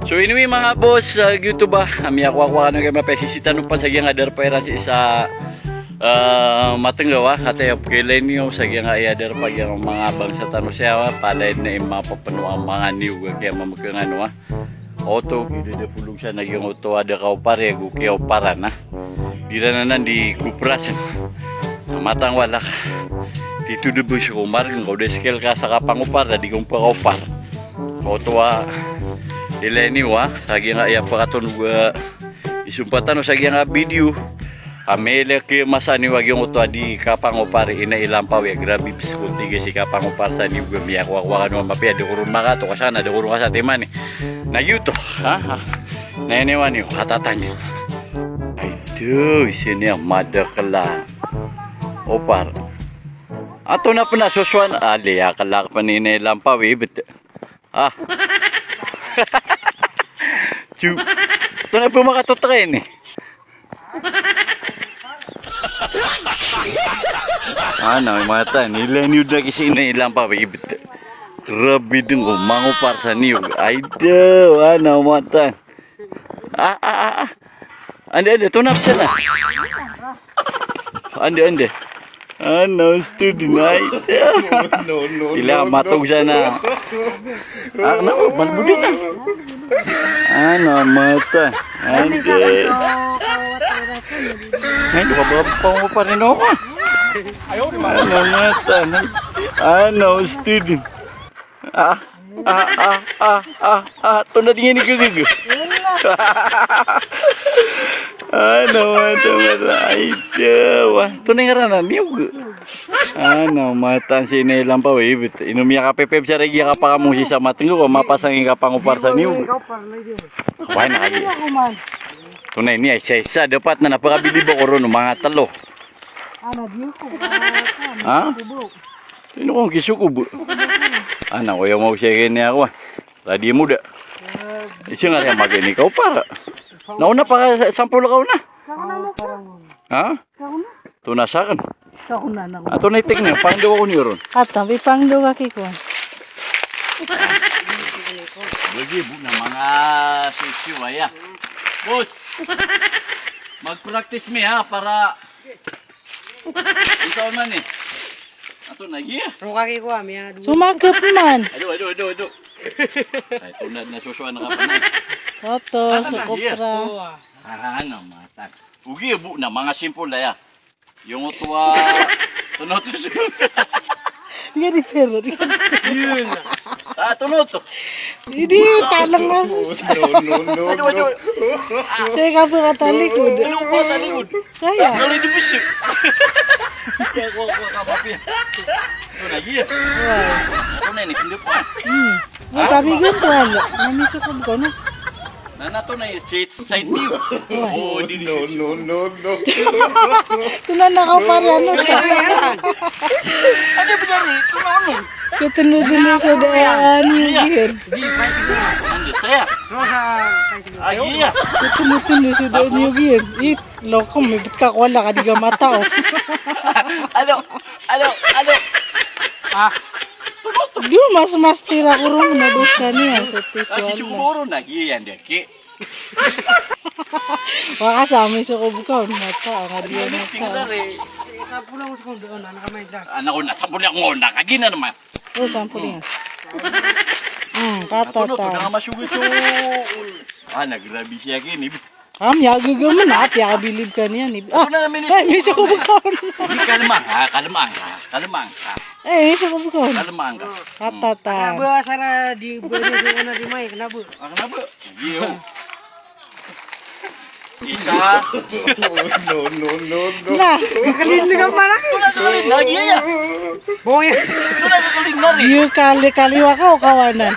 So anyway, mga boss, sa YouTube ba, ami ako ako ano kay mapesisita nung pasagya nga darpa si isa matenggawa kata yung kailan niyo sa nga iya darpa yung mga bangsa tano siya palay na yung mapapano ang mga niyo kaya mamagkang ano ah. Auto kida de pulong siya naging auto ada kau pare gukiyaw para na. Di na nan di kupras. Matang wala ka. Dito de bus ko margang kau deskel ka sa kapangupar di kong pakaupar. Auto ah. Ileni wa sagi nga iya pakaton wa isumpatan sagi nga video amele ke masa ni wagi nguto di kapangopar ina ilampaw ya grabe biskut tiga si kapangopar sa ni gua miyak wa wa no mapia de kurun maka to kasana de kurun kasa tema ni na yuto ha na ini wani katatan itu sini madakala opar ato na pala susuan ali akalak pa ni ina ilampaw eh ah. Cu, ito na po makatutrain eh. Ano, mata, nila niyo na kasi inailang pa, ibit. Grabe din ko, mangupar sa niyo. Ay, daw, ano, mata. Ah, ah, ah, ah. Ande, ande, tunap siya na. Ande, ande. Ano, student night. No, no, Ila, matog siya na. Ah, naku, malbudin na. Ano, mata. Ande. Ay, nakababaw pa rin ako. Ano, mata. Ano, student. Ah, ah, ah, ah, ah, ah. Ito na tingin ni Gugugu. Ano, mata, mata. Ay, dawa. Ito na yung karanan. Ano, mata. Sinilang pa, eh. Inumiya ka, Pepe. Siya rin ka pa kamong sisa matinggo. Kung mapasangin ka pang upar sa niyo. Why na kayo? Ito na ini, isa-isa. Dapat na napakabilib ako ron ng mga talo. Ha? Sino kong kisukubo? Ano, kuya mo siya niya ako. Radi muda. Isa nga rin magini ka para. Nauna pa, 10 ka na. Ha? Ito na sa akin. Ato na itik niya, pangdo ako niyo ron. Ato, ipangdo ka kiko. Bagi bu na mga sisyo ay. Boss, mag-practice mi ha para ikaw man eh. Ato na iya. Sumagap man. Ado, ado, ado, ado. Ay, tunad na susuan na ka pa na. Soto, sukopra. Ano, mata. Ugi bu na mga simple ay. Yung utuwa, tunoto siya. Hindi pero. Yun. Ah, tunoto. Hindi, talang na. No, no, no, Ado, ado. Saya ka pa katalikod. Ano pa talikod? Saya. Kalau di busuk. Ya, gua gua ka papi. Ito na iya. Ito na ini pa. Ay, kami ganito. Namisukod ko na. Nana to na side view. Oh, di no, no, no, no. Ito na nakaparano. Ano ba dyan? Ito na ano? Katunod-tunod sa daan yung gear. Ano saya? Ah, iya. Katunod-tunod sa daan yung gear. Eh, loko, may ba't ka wala ka di ka mata oh. Ano? Ano? Ano? Ah. Di mo mas mas tira ko rin na dosa niya sa Lagi tisuan. siguro na iya yan dek. Baka sa amin sa kubukaw, mata, ang adiyan Tingnan mata. eh. Anak ko na, sampul ako na, kagina naman. Oh, sampul niya. Ato no, Katata. to na masugot so. Ah, nagrabi siya kini. Am, yagagaman na, yakabilib ka niyan. Ah, Ako na namin eh, may sa kubukaw. Hindi kalma, ha, kalma, ha, kalma, ha, Eh, may sa kubukaw. kalma ka. Katata. Sara di beri na di mai kenapa? Ah, kenapa? Iya. Isa. No, no, no, no. Na, Kali ka mana? Ito na kaling lagi ya. Boy. Ito na kaling lagi. yung kali kaliwa ka o kawanan?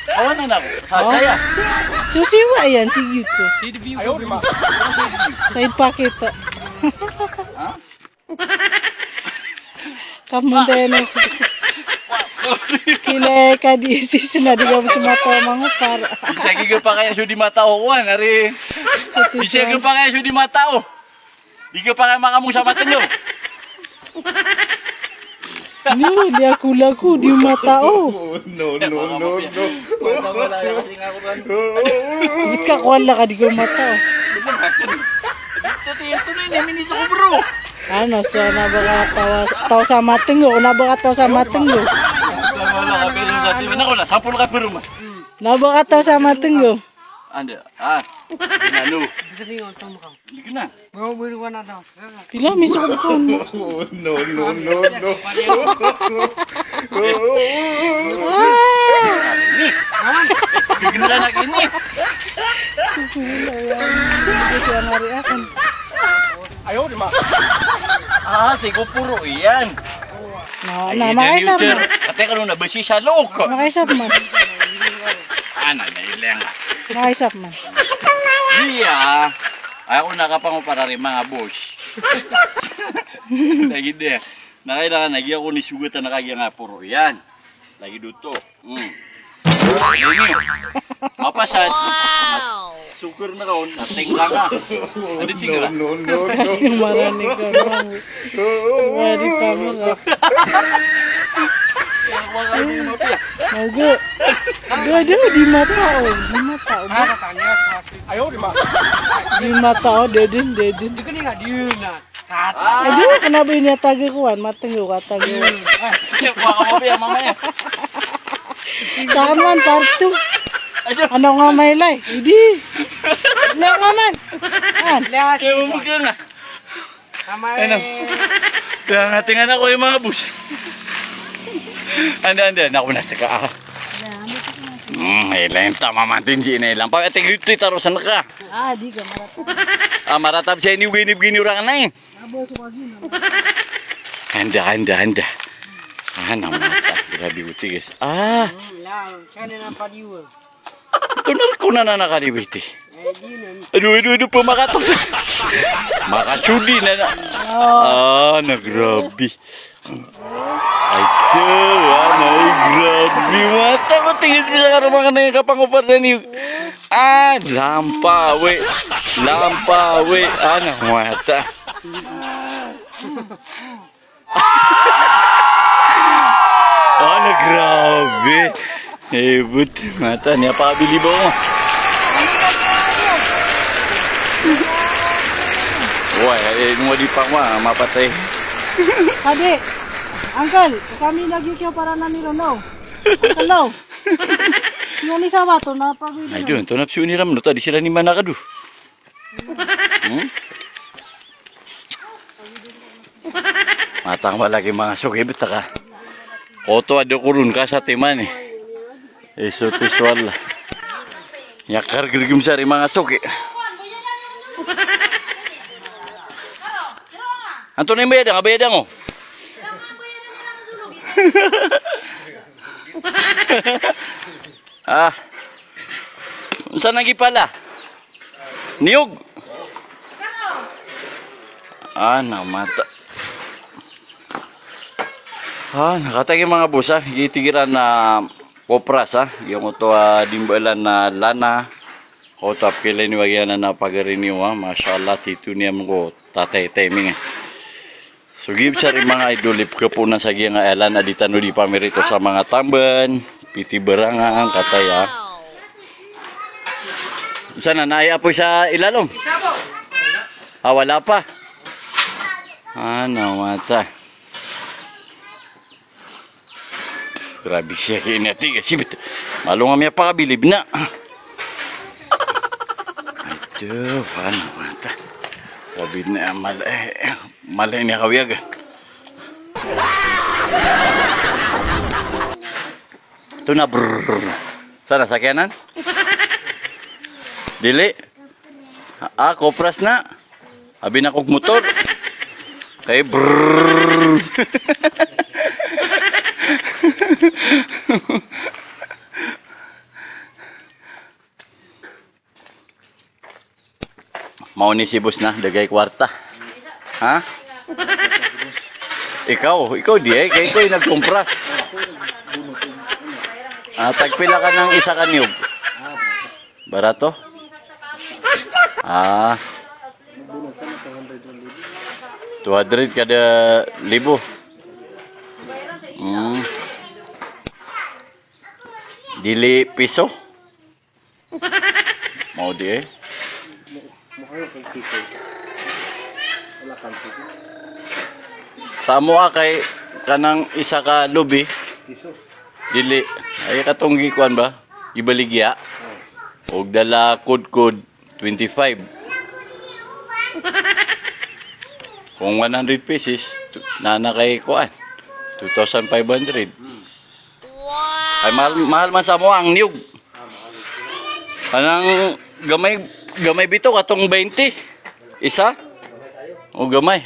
Kawanan ako. Sa saya. Susiwa yan, si Yuto. Ayaw, di ba? Side pocket. Ha? Kamunta na. Kila ka di sisi na di ka sumata mga para. Bisa ka pa kaya siya di matao ko, nari. Bisa ka pa kaya siya di matao. Di ka pa kaya makamong sa mata nyo. Ni, laku-laku di mata oh. No, no, no, no. Wala kasi nga ako kan. Bit ka kuwala ka di ko mata oh. Ito, ito na yun, minisa ko bro. Ano, sa nabaka tawa, tawa sa matenggo, nabaka tawa sa matenggo. Wala ka pero sa timan ako na, sampul ka pero ma. Nabaka tawa sa matenggo. Anda, ah, ano? Hindi ko na. Pila, miso ko ko. No, no, no, no. Ah! Ini. Gigina na kini. Hindi siya nariakan. Ah, sigo puro iyan. Na, na, makaisap man. Kate ka na ba siya loko? Makaisap man. Ana na ilang. Makaisap man. Iya. Ako nakapangupara rin mga boss. Lagi de. Nakailangan lagi ako ni sugat na nakagya nga puro yan. Lagi dito. Ini. Mapasad. Wow. Sukur na kaon, nating lang ah. Ano sigara? No, no, no. Marani ka. Marani pa mo ka. Mogo. Gado, di mata oh. Di mata oh. Di mata oh, dedin, dedin. Ah, Aduh, kenapa ini taga kuan? Mateng yo kata kuan. kuha ka mo pa mamaya. Saan man part 2? Aduh. Ano nga may lay? Idi. Lek nga man. An. Kaya mo ka na. Ano? Kaya nga tingnan ako yung mga bus. Anda, anda. Naku, nasa ka. Ah. Ilang tama man din si Inay lang. Pa, ate, tarusan ka. Ah, di ka maratap. Ah, maratap siya ini ginib gini orang na eh. Anda, anda, anda. Ah, namata. Grabe uti guys. Ah, tunar ko na na nakalibiti. Aduh, aduh, aduh, pumakatok. Makasudi na na. Ah, nagrabe. Ay, ano, ay, grabe. Mata ko, tingin mo sa karumang na yung kapangupar na niyo. Ah, lampawe. Lampawe. Ah, mata. Ah, nagrabe. Eh, but, mata, niya pabili ba mo? Wah, eh, nung di pa ko, mapatay. Ade. Uncle, kami lagi kayo para na nilo no. Uncle no. Yung ni sa bato na pag Ay, doon, ito napsiyo ni Ramno, tadi sila ni Manakadu. Matang malaki mga sukibit ka. Oto ada kurun ka sa timan eh. Eso tiswal. Yakar gergem sari mga suki. Anto na yung bayadang, abayadang oh. Ah. Unsa nang pala? Niyog. Ah, namata. Ah, nakatagi mga boss ah. Gitigiran na kopras ah. Yung ito dimbalan na lana. O tap kila ni wagyan na napagarin ah. Mashallah, tito niya mo ko tatay timing eh. So give sa rin mga idol kapunan sa giyang alan aditan di pamirito sa mga tamban, piti berangan, katay ah. Sana naaya po sa ilalom? Ah, wala pa. Ah, namata. Grabe siya kinati kasi malo nga may pakabilib na. Ito, ano mata. Grabe na malay, malay niya kawiyag. Ito na brrr. Sana sakyanan? Dili. Ah, kopras na. Abi na kog motor. Kay brrrr. Mao ni si boss na, dagay kwarta. Ha? Ikaw, ikaw di eh, kay ikaw yung nagkumpras. Ah, tagpila ka ng isa ka niyog. Barato? Ah. 200 kada libo. Dili piso? Mao di eh. Mukha kang piso. Wala kang piso. Sa amoa kay kanang isa ka lubi, Piso. dili ay katong gikuan ba? Ibaligya. Og dala kudkod 25. Kung 100 pieces, nana kay kuan 2,500. Ay mahal, mahal man sa mo ang niyog. Kanang gamay gamay bito katong 20. Isa? O gamay.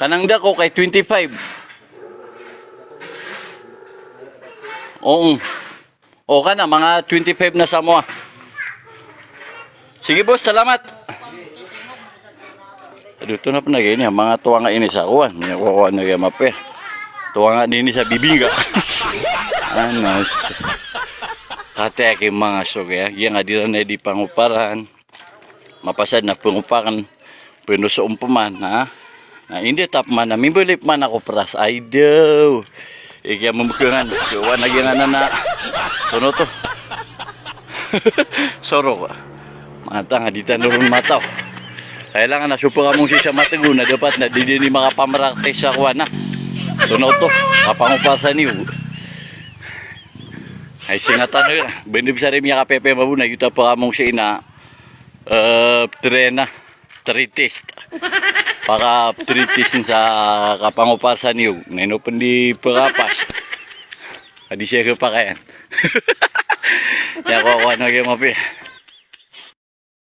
Kanang dako kay 25. Oo. O kana mga 25 na sa mo. Sige boss, salamat. Dito na pa na gini, mga tuwa nga ini sa kuwan. Mga kuwan na kaya mape. Tuwa nga din sa bibingga. Ano, kate kay mga suga. Yan nga di na di panguparan. Mapasad na panguparan. Pero sa umpaman, ha? Na hindi tap man na mimbilip man ako pras. Ay daw. Ikya mamukungan. Kuwan na na na. Sono to. Soro ka. Mga tanga, di tanuron mataw. Kailangan na supa ka mong siya matago na dapat na di din ni makapamraktis sa kuwan na. Sono to. Kapangupasan niyo. Ay singatan na yun. Benib sa rin niya kapepe mabuna. Yuta pa kamong siya ina. Trena. Tritist. Para tritist sa kapangupasan niyo. Nainopan di perapas. Adi siya kepakayan. Ya ko ko na mapi.